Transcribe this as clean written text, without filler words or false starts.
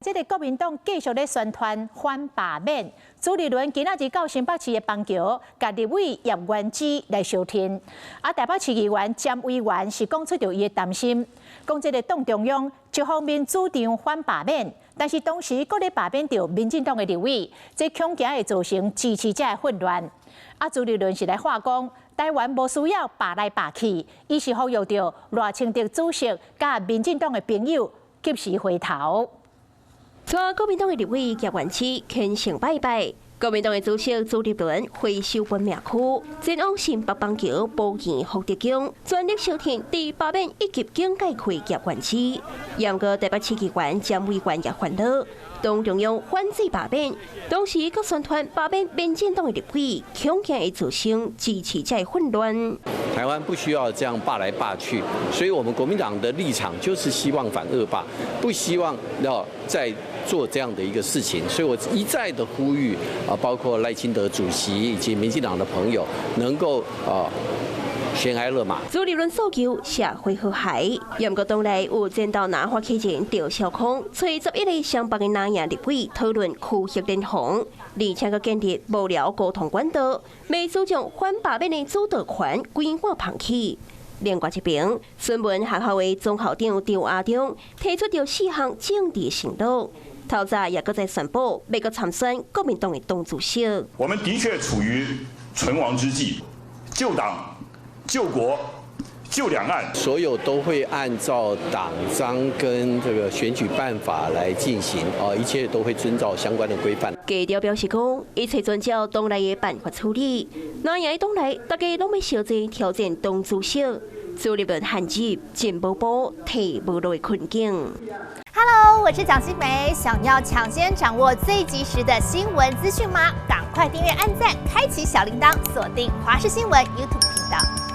這个國民黨繼續咧宣傳反罷免，朱立倫今仔日到新北市的板橋，共立委葉元之來相挺。啊，台北市議員詹委員是講出著伊的擔心，講這个黨中央一方面主張反罷免，但是同時閣咧罷免著民進黨的立委，這恐驚會造成支持者的混亂。啊，朱立倫是來話講，台灣無需要罷來罷去，伊是呼籲著賴清德主席佮民進黨的朋友及時回頭。帶國民黨的立委葉元之虔誠拜拜，國民黨的主席朱立倫回首本命區，前往新北板橋寶墘福德宮，全力相挺佇罷免一級警戒區葉元之。毋過台北市議員詹委員也煩惱，黨中央反對罷免，同時閣宣傳罷免民進黨的立委，恐驚會造成支持者的混亂。台灣不需要這樣罷來罷去，所以我們國民黨的立場就是希望反惡霸，不希望要再做這樣的一個事情，所以我一再的呼籲啊，包括賴清德主席以及民進黨的朋友，能夠啊懸崖勒馬。朱立倫訴求社會和諧，毋過黨內有前豆拿發起人趙少康，揣11個雙北的藍營立委討論區域聯防，而且閣建立幕僚溝通管道，秘書將反罷免的主導權規劃放棄。另外一邊，孫文學校的總校長張亞中提出著四項政治承諾，透早也閣再宣布欲閣參選國民黨的黨主席。我們的確處於存亡之際，救黨、救國、救兩岸，所有都會按照黨章跟這個選舉辦法來進行，啊，一切都會遵照相關的規範。低調表示講，一切遵照黨內的辦法處理。藍營黨內大家攏欲相爭挑戰黨主席，朱立倫陷入進無步、退無路的困境。 Hello，我是蔣新梅，想要搶先掌握最及時的新聞資訊嗎？趕快訂閱、按讚、開啟小鈴鐺，鎖定華視新聞 YouTube 頻道。